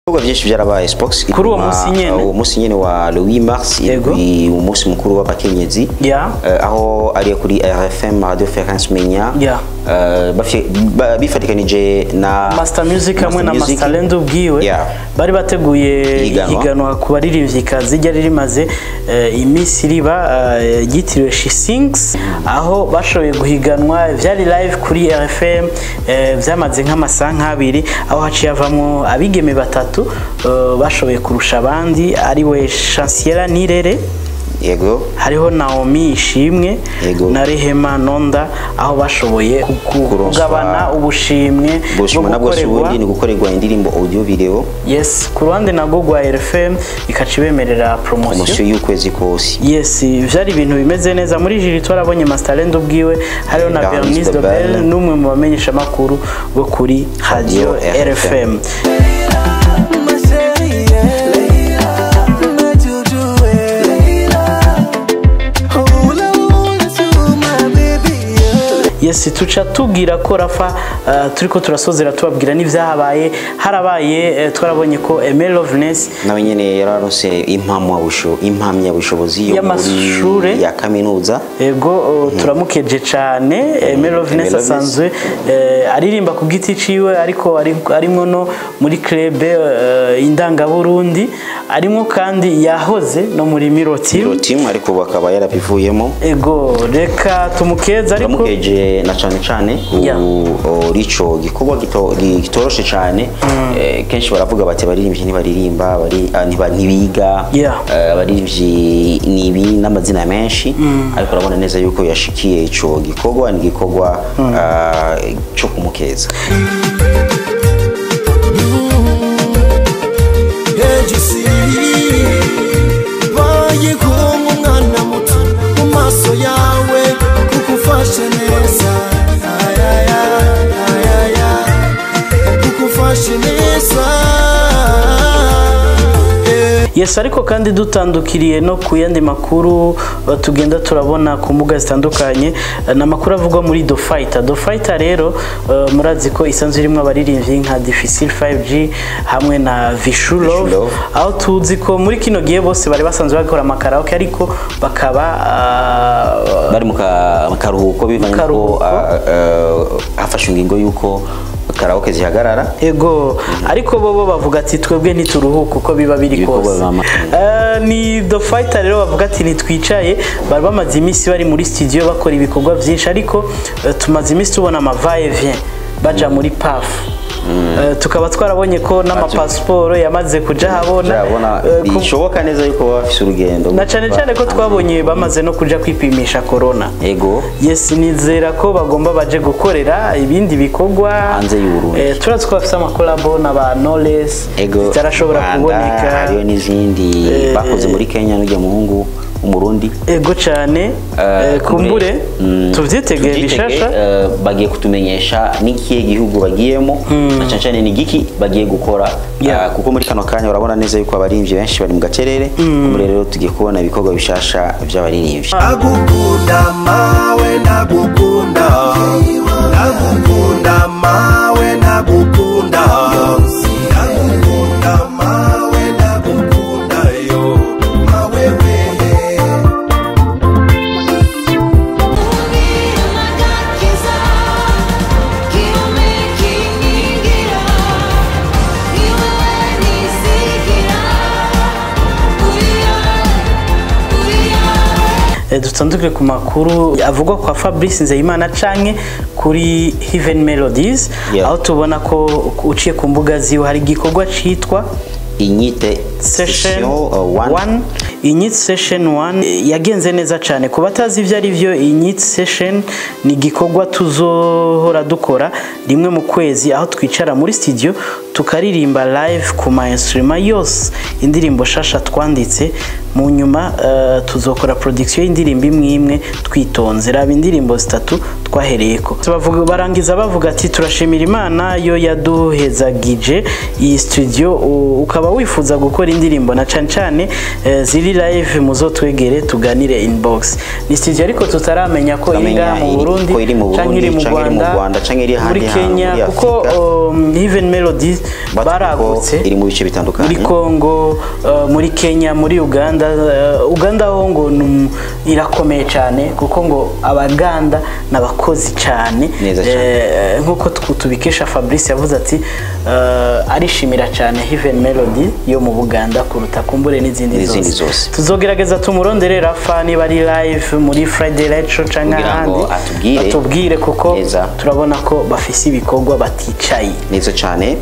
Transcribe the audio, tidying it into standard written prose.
Ibikorwa byinshi byarabaye, Spox. Kuri uwo munsi nyene? Uwo munsi nyene wa le 8 mars, umunsi mukuru w'abakenyezi, aho ari kuri RFM, Radio Fréquence Menya, bifatikanije na Master Music hamwe na Music. Master Land ubwiwe, bari bateguye ihiganwa. Ihiganwa ku baririmvyikazi ryari rimaze iminsi riba, ryitiriwe She Sings, aho bashoboye guhiganwa. Vyari live kuri RFM, vyamaze nk'amasaha nk'abiri, aho haciye havamwo abigeme batatu bashoboye kurusha abandi, ariwe Chanciera Nirere, hariho Naomi Ishimwe na Rehema Nonda, aho bashoboye kugabana ubushimwe bwo Ubushimwe nabwo si gukorerwa. ubundi, ni gukorerwa indirimbo audio video. Yes, ku ruhande nabwo rwa RFM ikaca ibemerera promotion. Promotion y'ukwezi kose. Yes, vyari ibintu bimeze neza. Muri jury twarabonye Master ubwiwe, hariho na Bernice Bernice Dobel. Dobel, n'umwe mu bamenyesha makuru bo kuri Radio Radio RFM. Ma chérie, ma joujou, all I want is you, my baby. Yes, tuca tubwira ko Rafa, turiko turasozera tubabwira n'ivyahabaye. Harabaye, twarabonye ko Aimé Loveness Nawe nyene yararonse impamyabushobozi yo y'amashure. Muri ya kaminuza. Ego, turamukeje cane Aimé Loveness. Aimé Loveness. Asanzwe aririmba ku giti ciwe, ariko arimwo no muri club Indangaburundi, arimwo kandi yahoze no muri Miro Team. Miro Team, ariko bakaba yarabivuyemo. Ego, reka tumukeze, ariko Turamukeje na cane cane rico gikorwa kitoroshe cane. Kenshi baravuga bati abaririmbyi ntibaririmba, ntibiga, abaririmbyi ni ibi n'amazina menshi, ariko urabona neza yuko yashikiye ico gikorwa. Ni igikorwa co kumukeza. AGC baye nk'umwana muto mu maso yawe kuko ufashe neza. Ay, ay, ay, ay, ay, kuko ufashe neza. Yes, ariko kandi dutandukiriye no ku yandi makuru, tugenda turabona ku mbuga zitandukanye, ni amakuru avugwa muri The Fighter. The Fighter rero, murazi ko isanzwe irimo abaririmbyi nka Difficile 5G hamwe na Vishu Love, Love. aho tuzi ko muri kino gihe bose bari basanzwe bakora amakaraoke, ariko bakaba Bari mu karuhuko bivanye nuko karuhuko. Hafashwe ingingo y'uko karaoke zihagarara. Ego, ariko bobo bavuga ati twebwe ntituruhuka uko biba biri Ibikorwa kose. Ni The Fighter rero bavuga ati ntitwicaye. Bari bamaze iminsi bari muri studio bakora ibikorwa byinshi, ariko tumaze iminsi tubona ama va et vient baja muri PAF. Tukaba twarabonye ko n'amapasiporo yamaze kuja habona. Turabona bishoboka neza yuko baba bafise urugendo Na cane cane ko twabonye bamaze no kuja kwipimisha corona. Yes, nizera ko bagomba baje gukorera ibindi bikorwa Hanze y'u Burundi. Turazi ko bafise amakolabo na ba Knowless zitarashobora Rwanda, kuboneka. Hariyo n'izindi bakoze muri Kenya n'ujya muhungu w'Umurundi. Ego cyane. Kumbure tuvyitege tuvyitege, bishasha. Bagiye kutumenyesha n'ikihe gihugu bagiyemo, na cyane cyane ni igiki bagiye gukora. Kuko muri kano kanya urabona neza yuko abaririmbyi benshi bari mu gacerere. Kumbure rero tugiye kubona ibikorwa bishasha by'abaririmbyi. Ndagukunda mawe, ndagukunda, ndagukunda mawe, ndagukunda, ndagukunda mawe, ndagukunda yo mawe we. Agakiza kiume kinyigira ni wewe nisigira uriya uriya. Dutandukire ku makuru avugwa kwa Fabrice Nzeyimana canke kuri Heaven Melodies, aho tubona ko uciye ku mbuga ziwe hari igikorwa citwa Inyite Session one. 1. Inyit Session 1 yagenze neza cyane. Ku batazi ibyo ari byo, Inyit Session ni igikorwa tuzohora dukora rimwe mu kwezi, aho twicara muri studio tukaririmba live ku ma instrument yose indirimbo shasha twanditse. Mu nyuma tuzokora production y'indirimbo imwe imwe twitonze. Raba indirimbo zitatu twahereyeko. Bavuga, barangiza bavuga ati turashimira Imana yo yaduhezagije iyi studio. Ukaba wifuza gukora indirimbo na cane cane ziri live, muzotwegere tuganire inbox. Ni studio ariko tutaramenya ko iri Tutamenya ngaha mu Burundi ko iri mu canke iri Burundi mu canke iri mu Rwanda, Rwanda, canke iri muri ahandi hantu Kenya, muri kuko Afrika. Heaven Melodies Batubwiye ko Baragutse. iri mu bice bitandukanye. Muri Congo, muri Kenya, muri Uganda. Uganda ho ngo irakomeye cyane, kuko ngo Abaganda n'abakozi cyane. Neza cyane. Nk'uko tubikesha Fabrice, yavuze ati arishimira cyane Heaven Melody yo mu Buganda kuruta kumbure n'izindi N'izindi zose. zose. Tuzogerageza tumurondere Rafa, niba ari live muri Friday Light Show canke Kugira ngo ahandi, atubwire atubwire, kuko neza. turabona ko bafise ibikorwa baticaye. Neza cyane.